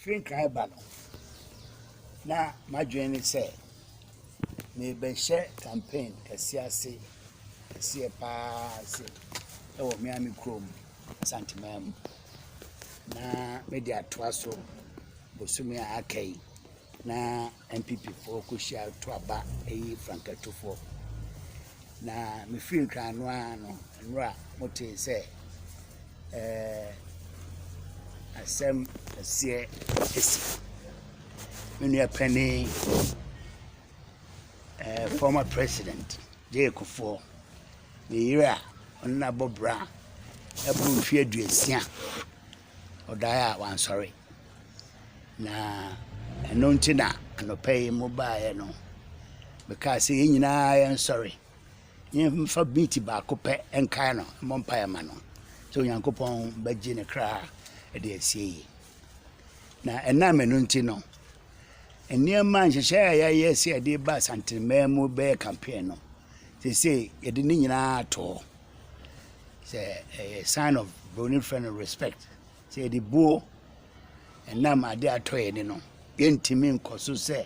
Mefiri Nkran reba no, na m'adwene ne sɛ merebɛhyɛ campaign kɛseɛ ase, kɛseɛ pa ara ase wɔ me ara me kurom Asanteman mu. Na mede atoa so bosome a aka yi na NPP foɔ kɔhyia to aba yi frankatufoɔ. Na mefiri Nkran no ara no, nnora motee sɛ ɛɛ asɛm kɛseɛ asi. Me nua panin, ɛɛ former president J. Kufuor, ne yere a ɔne no abɔ bra aboro mfeɛ 60, ɔdaeɛ a wansɔre. Na ɛno nti na anɔpa yi mobaeɛ no, mekaa sɛ yɛn nyinaa yɛnsɔre na yɛmfa beat baako pɛ nkae no, mmɔ mpaeɛ ma no sɛ Onyankopɔn bɛgye ne kra de asie yie. Na ɛnam ɛno nti no, nneɛma nhyehyɛeɛ a yɛayɛ sɛ yɛde ba Asanteman mu bɛyɛ campaign no, seesei yɛde ne nyinaa ato hɔ. Sɛ ɛyɛ sign of broni frɛ no respect, sɛ yɛde buo ɛnam adeɛ a atɔ yɛn ani no, yɛntumi nkɔ so sɛ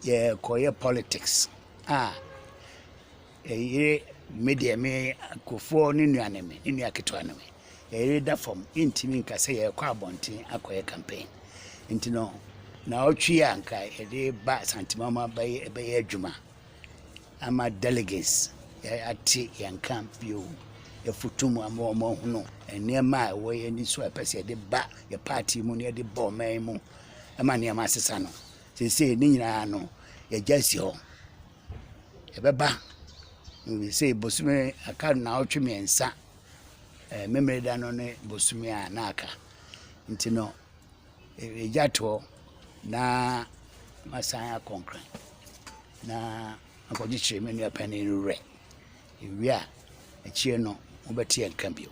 yɛrekɔyɛ politics a ɛyere me deɛ me Kufuor ne nua ne me, ne nua ketewa ne me. Yɛyere da fam, yɛntumi nka sɛ yɛrekɔ abɔnten akɔyɛ campaign. Nti no, naawɔtwe a nka yɛde ba Asanteman mu abɛyɛ ɛbɛyɛ adwuma ama delegates ate yɛn ka bio, yɛfoto mu ama wɔn ahunu nneɛma a ɛwɔ yɛn ani so a yɛpɛ sɛ yɛde ba yɛ party mu na yɛde ba ɔman mu ma nneɛma asesa no. Seesei ne nyinaa no, yɛagya asi hɔ. Yɛbɛba. Seesei bosome aka naawɔtwe 3 ɛɛ Memeneda no ne bosome a na aka. Nti no, yɛgya to hɔ na masan akɔ Nkran na akɔkyekyere me nua panin no werɛ. Ewie a, akyire no mobɛte yɛn nka bio.